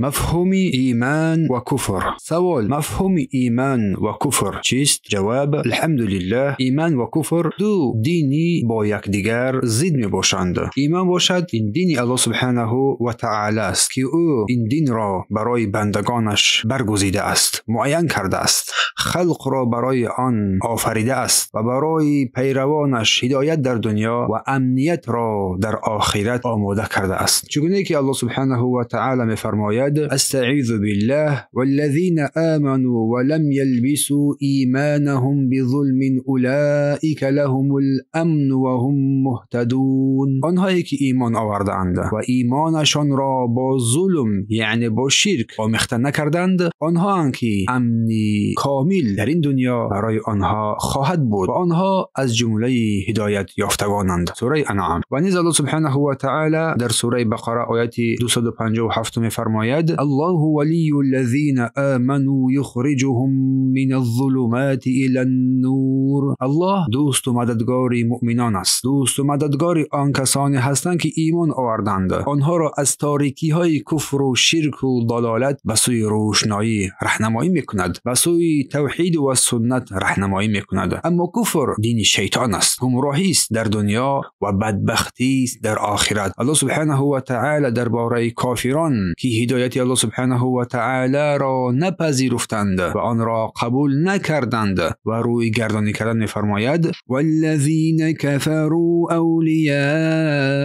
Мафҳуми имон ва куфр. Савол: мафҳуми имон ва куфр чист? Ҷавоб: алҳамдулиллоҳ, имон ва куфр ду дини бо якдигар зид мебошанд. Имон бошад ин дини Аллоҳ субҳонаҳу ва таъоло аст, ки ӯ ин динро барои бандагонаш баргузидааст, муайян кардааст, халқро барои он офаридааст ва барои пайравонаш ҳидоят дар дунё ва амниятро дар охират омода кардааст. Чунон ки Аллоҳ субҳонаҳу ва таъоло мефармояд: أستعيذ بالله والذين آمنوا ولم يلبسوا إيمانهم بظلم أولئك لهم الأمن وهم مهتدون. آنهایی که ایمان آوردند و ایمانشان را با ظلم یعنی با شرک آمیخته نکردند، آنها که امنی کامل در این دنیا برای آنها خواهد بود و آنها از جمله هدایت یافتگانند. سوره انعام. و نیز الله سبحانه و تعالی در سوره بقره آیت 257 می‌فرماید: الله ولي الذين آمنوا يخرجهم من الظلمات إلى النور. الله دوست و مددگار مؤمنان است. دوست و مددگار آن کسانی هستند که ایمان آوردند، آنها را از تاریکی های کفر و شرک و ضلالت به سوی روشنایی راهنمایی میکند، به سوی توحید و سنت راهنمایی میکند. اما کفر دین شیطان است، گمراهی است در دنیا و بدبختی است در آخرت. الله سبحانه و تعالی درباره کافران که هدایت الله سبحانه و تعالی را نپذیرفتند و آن را قبول نکردند و روی گردانی کردن می‌فرماید: والذین كفروا اولیاؤهم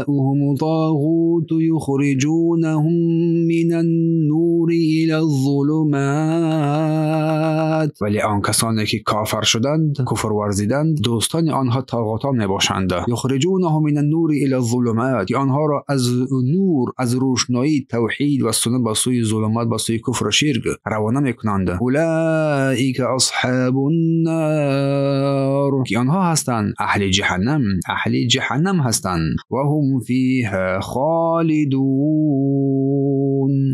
طاغوت یخرجونهم من النور الى الظلمات. ولی آن کسانی که کافر شدند، کفر ورزیدند، دوستان آنها طاغوتان میباشند. یخرجونهم من النور الى الظلمات، آنها را از نور، از روشنایی توحید و سنت با سوی ظلمات، با سوی کفر و شرک روانه میکنند. اولئک اصحاب النار، که آنها هستند اهل جهنم، اهل جهنم هستند. و هم فیها خالدون،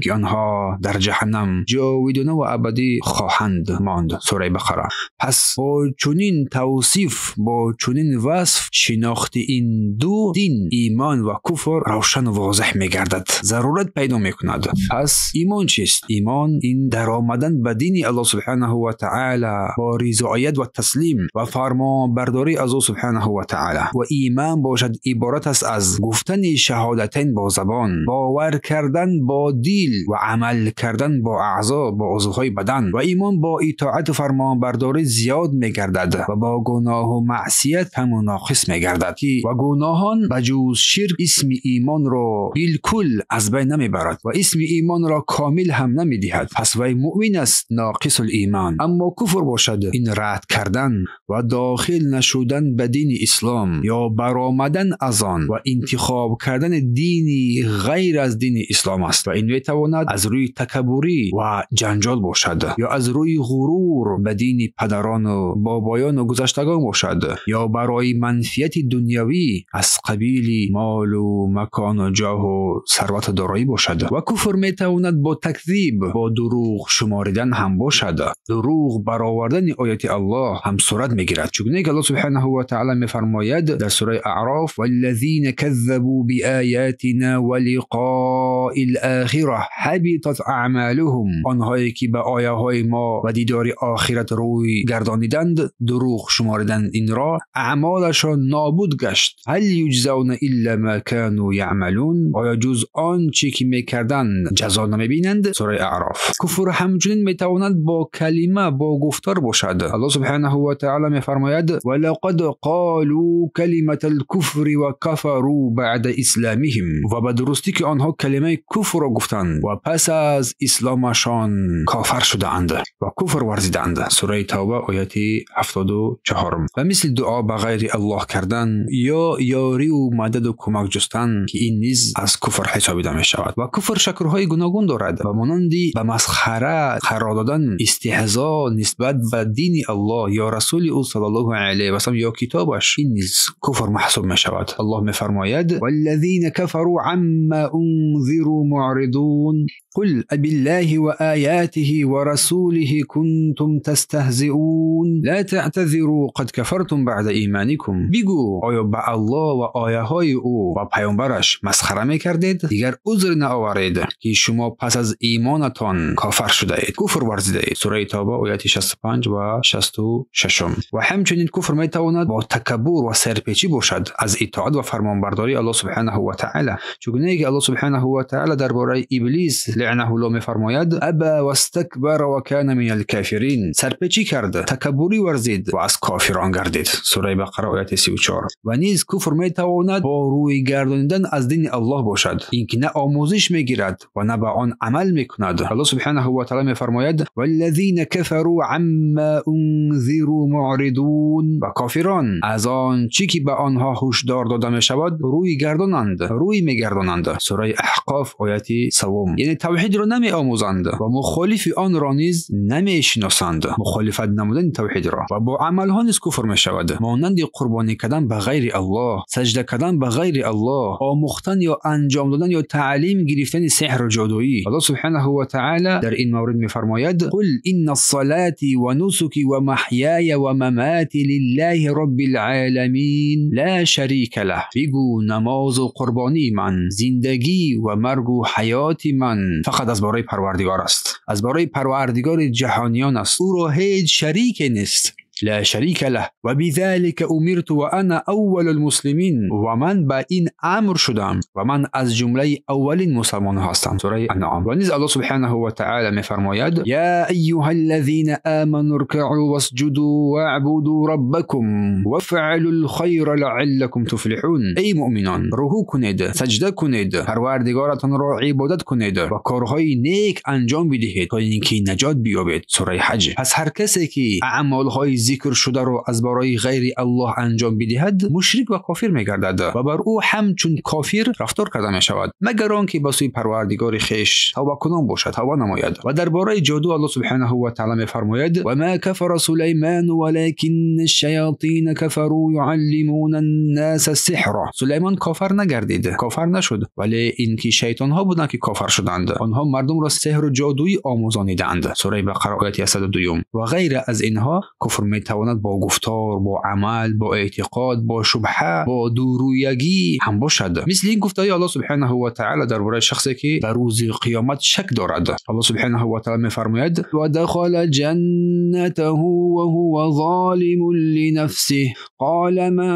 که آنها در جهنم جاودانه و ابدی خواهند ماند. سوره بقره. پس با چنین توصیف، با چنین وصف، شناخت این دو دین، ایمان و کفر، روشن و واضح میگردد، ضرورت پیدا میکند. پس ایمان چیست؟ ایمان این درآمدن به دین الله سبحانه و تعالی با رضایت و تسلیم و فرمانبرداری از او سبحانه و تعالی. و ایمان باشد عبارت است از گفتن شهادتین با زبان، باور کردن با دل و عمل کردن با اعضا، با عضوهای بدن. و ایمان با اطاعت و فرمانبرداری زیاد میگردد و با گناه و معصیت هم ناقص میگردد. و گناهان بجز شرک اسم ایمان را بالکل از بین نمیبرد و اسم ایمان را کامل هم نمیدهد. پس وی مؤمن است، ناقص الایمان. اما کفر باشد این رد کردن و داخل نشدن به دین اسلام یا برآمدن از آن و انتخاب کردن دینی غیر از دین اسلام است. و این میتواند از روی تکبری و جنجال باشد، یا از روی غرور به دین پدران و بابایان و گذشتگان باشد، یا برای منفیت دنیوی از قبیل مال و مکان و جاه و ثروت و دارایی باشد. و کفر میتواند با تکذیب، با دروغ شماریدن هم باشد. دروغ برآوردن آیات الله هم صورت میگیرد. چون که الله سبحانه و تعالی میفرماید در سوره اعراف: والذین كذبوا بآیاتنا ولقاء الاخره حبطت اعمالهم. آنهایی که به آیه های ما و دیدار آخرت روی گردانیدند، دروغ شماریدند این را، اعمالشان نابود گشت. هل یجزون الا ما كانوا یعملون. آیا جز آنچه که میکردند جزا نمیبینند؟ سوره اعراف. کفر همچنین میتواند با کلمه، با گفتار باشد. الله سبحانه و تعالی میفرماید: ولقد قالوا کلمة الكفر وكفروا بعد اسلامهم. و به درستی که آنها کلمه کفر را گفتند و پس از اسلامشان کافر شدند و کفر ورزیدند. سوره توبه آیت 74. و مثل دعا به غیر الله کردن یا یاری و مدد و کمک جستن که این نیز از کفر حسابیده می شود. و کفر شکل‌های گوناگون دارد و مانند به مسخره قرار دادن، استهزا نسبت به دین الله یا رسول او صلی الله علیه و سلم یا کتابش، این نیز کفر محسوب می شود. الله می فرماید: والذین كفروا عما انذروا معرضون. قل أبالله وآياته ورسوله كنتم تستهزئون لا تعتذروا قد كفرتم بعد ایمانکم. بگو آیا به الله و آیه های او و پیامبرش مسخره میکردید؟ دیگر عذر نآورید که شما پس از ایمانتان کافر شده اید، کفر ورزیده اید. سوره توبه آیات 65 و 66. و همچنین کفر میتواند با تکبر و سرپیچی باشد از اطاعت و فرمانبرداری الله سبحانه و تعالی، چگونه که الله سبحانه و تعالی درباره ابلیس لعنه الله میفرماید ابا واستکبر و کان من الکافرین، سرپیچی کرد، تکبری ورزید و از کافران گردید. سوره بقره آیات 34. و نیز کفر میتواند با روی گرداندن از دین الله باشد، اینکه نه آموزش میگیرد و نه به آن عمل میکند. الله سبحانه و تعالی میفرماید والذین کفروا عما انذروا معرضون، و کافران از آن چی که به آنها هشدار داده میشود روی گردانند، روی میگردانند. سوره احقاف آیات 3. یعنی توحید را نمی آموزند و مخالف آن را نیز نمیشناسند، مخالفت نمودن توحید را و با عملها نیز کفر میشود، مانند قربانی کردن به غیر الله، سجده کردن به غیر الله، آموختن یا انجام دادن یا تعلیم گرفتن سحر و جادویی. الله سبحانه و تعالی در این مورد میفرماید قل ان صلاتي ونسكي ومحياي ومماتي لله رب العالمین لا شریک له. بگو نماز و قربانی من، زندگی و مرگ و حیات من فقط از برای پروردگار است، از برای پروردگار جهانیان است، او را هیچ شریک نیست، لا شریک له و بذلك امرت وانا اول المسلمین، و من به این امر شدم و من از جمله اولین مسلمان هستم. سوره انعام. و نیز الله سبحانه و تعالی میفرماید یا ایها الذین آمنوا اركعوا واسجدوا واعبدوا ربکم وافعلوا الخیر لعلکم تفلحون. ای مؤمنان رکوع کنید، سجده کنید، پروردگارتان را عبادت کنید و کارهای نیک انجام بدهید تا اینکه نجات بیابید. سوره حج. پس هر کسی که اعمالهای ذکر شده را از برای غیر الله انجام بدهد مشرک و کافر میگردد و بر او همچون کافر رفتار کرده میشود، مگر آنکه به سوی پروردگار خویش توبه کنان باشد، توبه نماید. و درباره جادو الله سبحانه و تعالی میفرماید و ما کفر سلیمان ولكن الشیاطین کفروا یعلمون الناس السحر. سلیمان کافر نگردید، کافر نشد، ولی اینکه شیطان ها بودند که کافر شدند، آنها مردم را سحر و جادویی آموزانیدند. سوره بقره آیه 102. و غیر از اینها کفر میتواند با گفتار، با عمل، با اعتقاد، با شبهه، با دورویگی هم باشد. مثل این گفته الله سبحانه و تعالی درباره شخصی که در روز قیامت شک دارد. الله سبحانه و تعالی میفرماید و دخل جنته وهو ظالم لنفسه قال ما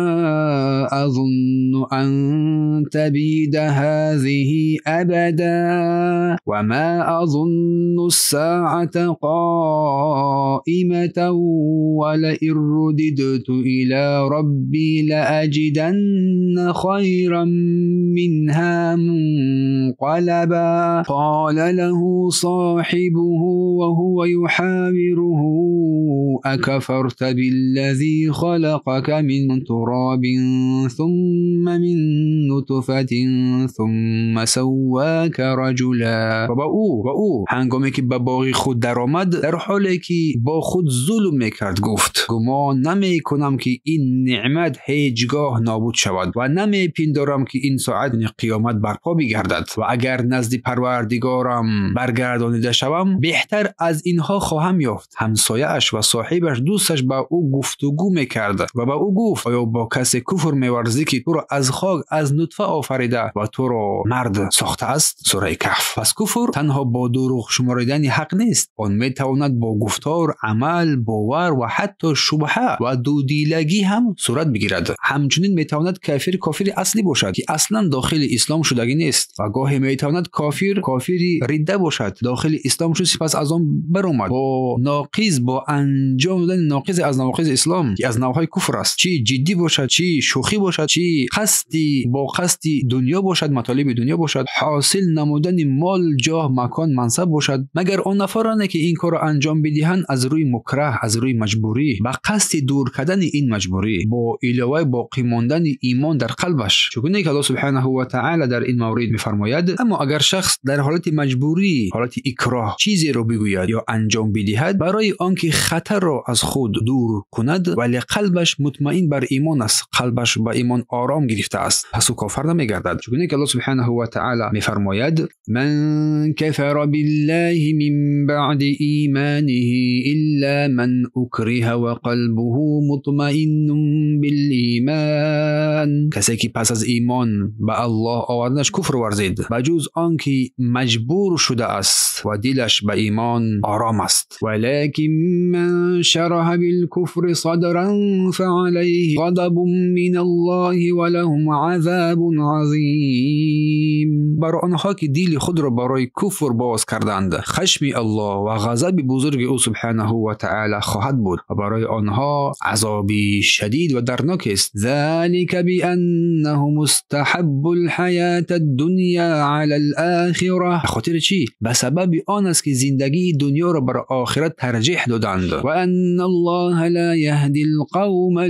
اظن ان تبيد هذه ابدا وما اظن الساعة قائمة ولئن رددت إلى ربي لأجدن خيرا منها منقلبا قال له صاحبه وهو يحاوره أكفرت بالذي خلقك من تراب ثم من نطفة ثم سواك رجلا. و او هنگامی که به باغ خود درآمد در حالی که با خود ظلم میکرد گفت گمان نمی کنم که این نعمت هیچگاه نابود شود و نمی پندارم که این ساعت قیامت برپا بگردد و اگر نزد پروردگارم برگردانیده شوم بهتر از اینها خواهم یافت. همسایه اش و صاحبش دوستش با او گفتگو میکرد و به او گفت آیا با کسی کفر میورزی که تو را از خاک از نطفه آفریده و تو را مرد ساخته است؟ سوره کهف. پس کفر تنها با دروغ شماریدن حق نیست، آن میتواند با گفتار، عمل، باور و حتی شبهه و دودیلگی هم صورت بگیرد. همچنین میتواند کافر کافر اصلی باشد که اصلا داخل اسلام شدگی نیست و گاهی میتواند کافر کافری رده باشد، داخل اسلام شد سپس از آن برآمد با ناقض، با انجام دادن ناقض از نواقض اسلام که از نوعهای کفر است، چی جدی باشد، چی شوخی باشد، چی قصدی با قصدی دنیا باشد، مطالب دنیا باشد، حاصل نمودن مال، جاه، مکان، منصب باشد. مگر آن نفرانی که این کار را انجام بدهند از روی مکره، از روی مجبوری маҷбурӣ ба қасди дур кардани ин маҷбурӣ бо иловаи боқӣ мондани имон дар қалбаш, чунки Аллоҳ субҳонаҳу ва таъоло дар ин маврид мефармояд: аммо агар шахс дар ҳолати маҷбурӣ, ҳолати икроҳ чизеро бигӯяд ё анҷом бидиҳад барои он ки хатарро аз худ дур кунад, вале қалбаш мутмаин бар имон аст, қалбаш ба имон ором гирифта аст, пас ӯ кофар намегардад. Чунки Аллоҳ субҳонаҳу ва таъоло мефармояд: ман кафара биллаҳи мин баъди иманиҳи илла ман укриҳа ва қалбуҳу мутмаиннун бил-иман. Касе ки пас аз имон ба Аллоҳ оварданаш куфр варзид, ба ҷуз он ки маҷбур шуда аст ва дилаш ба имон ором аст. Валакин ман шараҳа билкуфри садран фаалайҳи ғадабун миналлоҳи ва лаҳум азабун азим. Бар онҳо ки дили худро барои куфр боз карданд, хашми Аллоҳ ва ғазаби бузурги ӯ субҳонаҳу ва таъоло хоҳад буд ва барои онҳо азоби шадид ва дарднок аст. Залика бианнаҳум мустаҳаббу лҳаята ддунья ала л-охира. Ба хотири чӣ? Ба сабаби он аст ки зиндагии дунёро бар охират тарҷеҳ доданд. Ва анна Аллоҳа ла яҳди л-қавма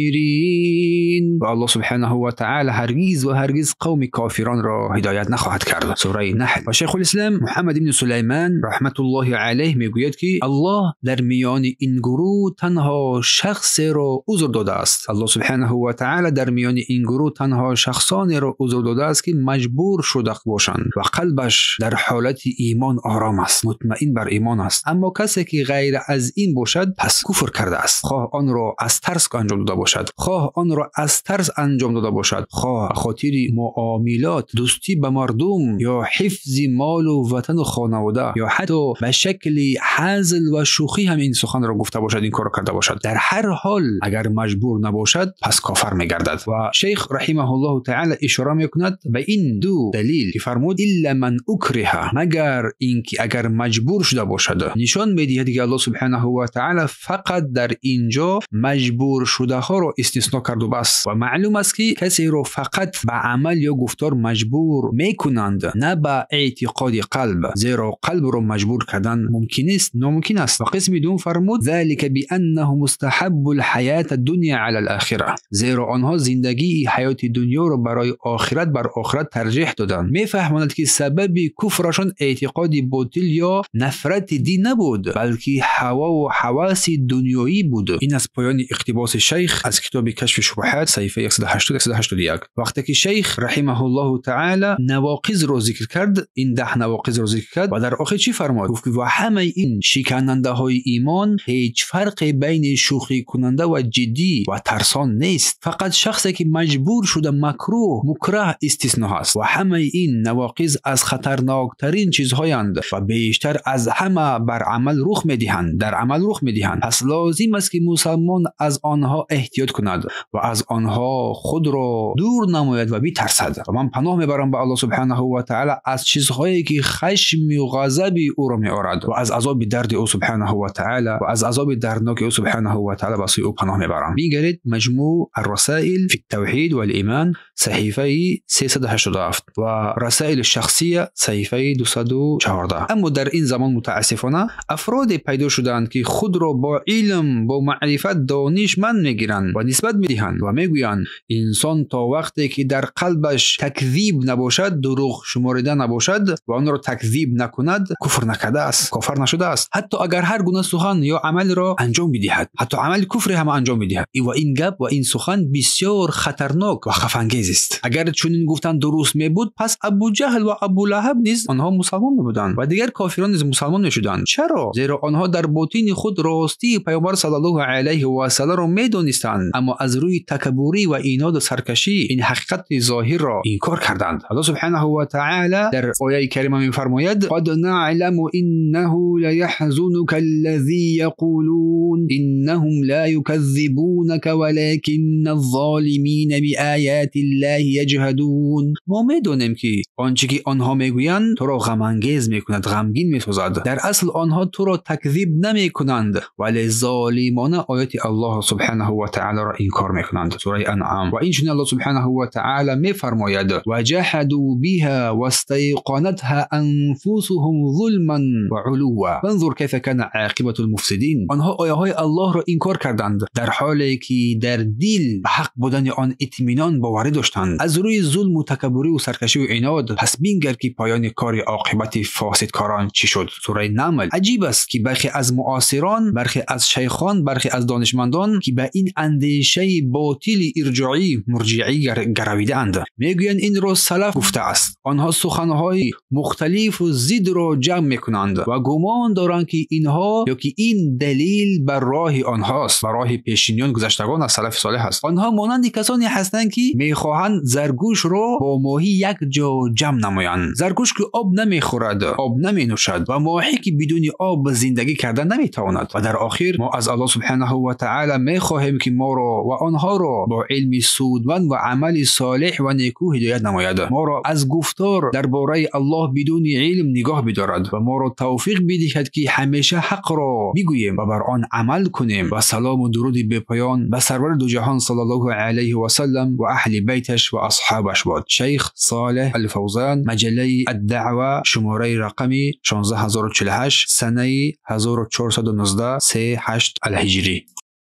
л-кофирин. Ва Аллоҳ субҳонаҳу ва таъоло ҳаргиз ва ҳаргиз қавми кофиронро ҳидоят нахоҳад кард. Сураи Наҳл. Ва Шайхулислом Муҳаммад ибн Сулаймон раҳматуллоҳи алайҳ мегӯяд ки Аллоҳ дар миёни ин гурӯҳ танҳо шахсеро узр додааст. Аллоҳ субҳонаҳу ва таъоло дар миёни ин гурӯҳ танҳо шахсонеро узр додааст ки маҷбур шуда бошанд ва қалбаш дар ҳолати имон ором аст, мутмаин бар имон аст. Аммо касе ки ғайр аз ин бошад, пас куфр кардааст, хоҳ онро аз тарс анҷом дода бошад, хоҳ онро аз тарс анҷом дода бошад, хоҳ ба хотири муомилот, дӯстӣ ба мардум ё ҳифзи молу ватану хонавода ё ҳатто ба шакли ҳазл ва шӯхӣ ҳам ин суханро гуфта бошад, ин корро карда бошад. Дар ҳар ҳол агар маҷбур набошад, пас кофар мегардад. Ва шейх раҳимаҳуллоҳу таъоло ишора мекунад ба ин ду далил ки фармуд: илла ман укриҳа, магар инки агар маҷбур шуда бошад. Нишон медиҳад ки Аллоҳ субҳонаҳу ва таъоло фақат дар инҷо маҷбур шудаҳоро истисно карду бас. Ва маълум аст ки касеро фақат ба амал ё гуфтор маҷбур мекунанд, на ба эътиқоди қалб, зеро қалбро маҷбур кардан мумкин нест, номумкин аст. Ва қисми дуюм фармуд: залика бианнаҳу мустаҳаббу лҳаята дунья ала лохира, зеро онҳо зиндагии ҳаёти дунёро барои охират бар охират тарҷеҳ доданд. Мефаҳмонад ки сабаби куфрашон эътиқоди ботил ё нафрати дин набуд, балки ҳавову ҳаваси дунёӣ буд. Ин аз поёни иқтибоси шайх аз китоби Кашфи шубҳат, саҳифаи 180-181. Вақте ки шайх раҳимаҳуллоҳу таъоло навоқизро зикр кард, ин 10 навоқизро зикр кард ва дар охир чӣ фармуд? Гуфт ки ва ҳамаи ин шиканандаҳои имон ҳеҷ фарқе байни шӯхикунанда ва ҷиддӣ ва тарсон нест, фақат шахсе ки маҷбур шуда макрӯҳ, мукраҳ истисно ҳаст. Ва ҳамаи ин навоқиз аз хатарноктарин чизҳоянд ва бештар аз ҳама бар амал рух медиҳанд, дар амал рух медиҳанд. Пас лозим аст ки мусалмон аз онҳо эҳтиёт кунад ва аз онҳо худро дур намояд ва битарсад. Ва ман паноҳ мебарам ба Аллоҳ субҳонаҳу ва таъоло аз чизҳое ки хашми ғазаби ӯро меорад ва аз азоби дарди ӯ субҳонаҳу ва таъоло ва аз азоби дардноки ӯ субҳонаҳу ва таъоло ба сӯи ӯ паноҳ мебарам. Бигаред Маҷмӯъ ар-Расоил фи т-Тавҳид вал-Имон, саҳифаи 387 ва Расоили шахсия, саҳифаи 214. Аммо дар ин замон мутаассифона афроде пайдо шудаанд ки худро бо илм, бо маърифат донишманд мегиранд ва нисбат медиҳанд ва мегӯянд инсон то вақте ки дар қалбаш такзиб набошад, дурӯғ шуморида набошад ва онро такзиб накунад, куфр накардааст, кофар нашудааст, ҳатто агар ҳар гуна сухан ё амалро анҷом бидиҳад, ҳатто амали куфре ҳам анҷом бидиҳад. Ва ин гап ва ин сухан бисёр хатарнок ва хафангез аст. Агар чунин гуфтан дуруст мебуд, пас Абуҷаҳл ва Абулаҳаб низ онҳо мусалмон мебуданд ва дигар кофирон низ мусалмон мешуданд. Чаро? Зеро онҳо дар ботини худ ростии Паёмбар саллаллоҳу алайҳи васалламро медонистанд, аммо аз рӯи такаббурӣ ва иноду саркашӣ ин ҳақиқати зоҳирро инкор карданд. Аллоҳ субҳонаҳу ва таъоло дар ояи карима мефармояд: қад наъламу иннаҳу лаяҳзунука аллазӣ яқулун иннаҳум ла юказзибунака валакинна ззолимина биояти ллоҳи яҷҳадун. Мо медонем ки он чӣ ки онҳо мегӯянд туро ғамангез غم انگیز میکند، غمگین میسازد. در اصل آنها تو را تکذیب نمیکنند، ولی ظالمانه آیات الله سبحانه و تعالی را انکار میکنند. سوره انعام. و این چنین الله سبحانه و تعالی میفرماید: وجحدوا بها واستيقنتها انفسهم ظلما وعلوا فانظر كيف كان عاقبة المفسدين. آنها آیه های الله را انکار کردند در حالی که در دل به حق بودن آن اطمینان باوری داشتند، از روی ظلم و تکبری و سرکشی و عناد. پس بنگر که پایان کار عاقبت فاسدکاران چی شد. سوره نمل. عجیب است که برخی از معاصران، برخی از شیخان، برخی از دانشمندان که به این اندیشه باطل ارجاعی مرجعی گرویده اند، میگویند این را سلف گفته است. آنها سخنهای مختلف و ضد را جمع میکنند و گمان دارند که اینها یا که این دلیل بر راه آنهاست، بر راه پیشینیان گذشتگان از سلف صالح است. آنها مانند کسانی هستند که میخواهند زرگوش را با ماهی یک جا جمع نمایند. زرگوش که آب نمیخورد، آب نمینوشد و ماهی که بدون آب زندگی کردن نمیتواند. و در آخر ما از الله سبحانه و تعالی میخواهیم که ما را و آنها را با علم سودمند و عمل صالح و نیکو هدایت نماید، ما را از گفتار درباره الله بدون علم نگاه بدارد و ما را توفیق بدهد که همیشه حق را بگوییم و بر آن عمل کنیم. و سلام و درود بپایان به سرور دو جهان صلی الله علیه و سلم و اهل بیتش و اصحابش باد. شیخ صالح الفوزان، مجله الدعوه، شماره رقمی 16048، سنه 1419 3/8 الهجری.